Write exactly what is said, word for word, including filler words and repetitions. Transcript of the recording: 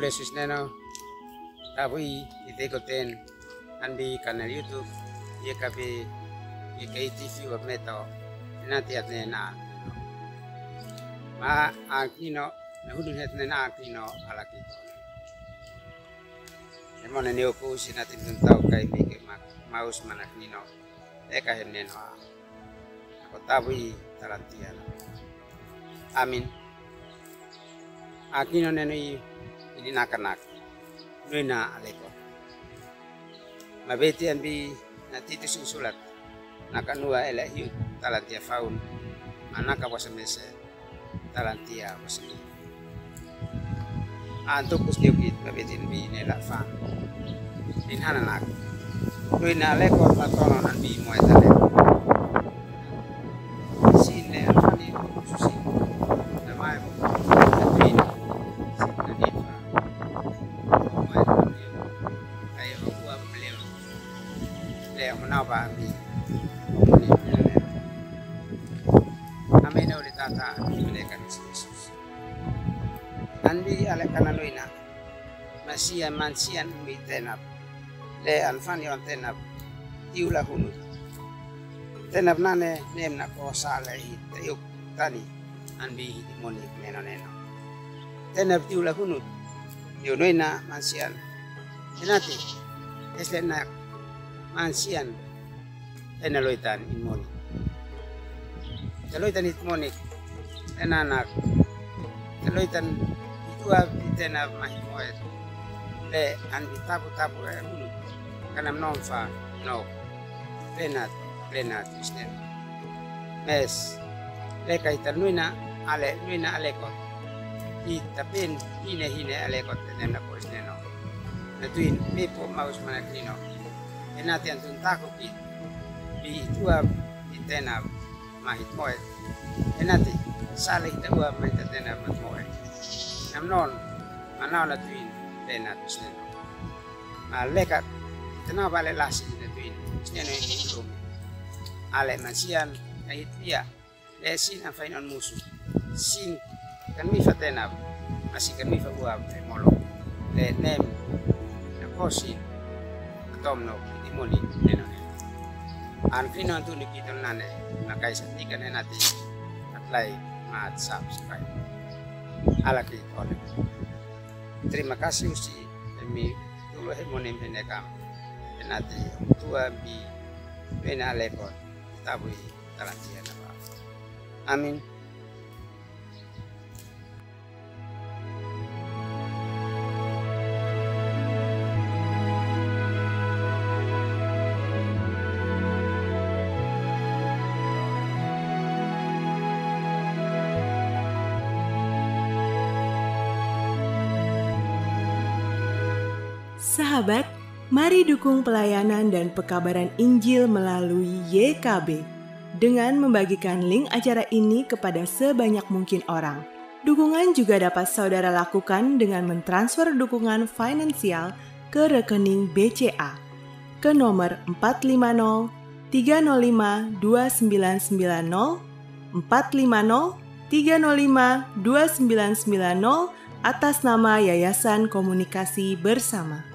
Yesus neno, tabui i teko ten, an bi kanal YouTube, ye kabe, ye ka i TV wa meto, nati at nena. Ma a kino, na hudun het nena a kino, ala kito. Emo ne neo ko si nati tun tau kai mi ke ma, maus mana kino. Eka hem neno a. Ako tabui talantia na. Amin. A kino neno i, ini nakanak. Nuina aleko. Mabeti an bi na Titus usulat. Naka nua ele hiu talantia faun. Anaka wasa mese. Talantia wasani. Anto kus teo kit mabetin bi ne la fan. Nin hana nak. Nuina aleko la tono nan bi moe tale. Sin ne afani susi. Na mai mo. Sin na nifa. Moe tale. Ai o kuwa mleo. Le mo na ba mi. Ni mleo. Amene ule tata, ni mleka ni Yesus. An bi ale kana nuina. Masian, mansian mi tenap. Le an fani on tenap. Tiula hunut. Tenap nane nem na ko sale hi te yuk tani. An bi hi moni neno neno. Tenap tiula hunut. Yo nuina mansian. Enati. Esle na mansian. Ena loitan in moni. Te loitan it moni. Ena nak. Te loitan itua bi tenap mahi moe. Le an bi tapu tapu e hulu. Kanam non fa no. Plenat, plenat, isnen. Mes. Le ka ita nuina ale, nuina alekot. Ita pen, hine, hine alekot, nem na ko isnen no. Na tuin, mi po maus mana kino. Enati an tun tako ki. Bi itua, bi tenap. Mahit moe. Enati, sale ita ua mahit tenap mahit moe. Nam non, manau na tuin, plenat, isnen. Ma leka, ita na bale lasi na tuin, isnen no ini ilum. Ale mansian, na hit pia, le sin an fain on musu. Sin, kan mi fa tenap, masi kan mi fa ua, e molo. Le nem, na kosi, Tom no, i moni, neno neno. An fino tu ni kiton nane, na kaisa tika nena ti, at like, ma at subscribe. Ala ki ole. Terima kasih usi, mi tulu he moni mene kam. Enati, tua bi, bena lekot, tabui, talantia na ba. Amin. Sahabat, mari dukung pelayanan dan pekabaran Injil melalui Y K B dengan membagikan link acara ini kepada sebanyak mungkin orang. Dukungan juga dapat saudara lakukan dengan mentransfer dukungan finansial ke rekening B C A ke nomor empat lima nol tiga nol lima dua sembilan sembilan nol, empat lima nol tiga nol lima dua sembilan sembilan nol, atas nama Yayasan Komunikasi Bersama.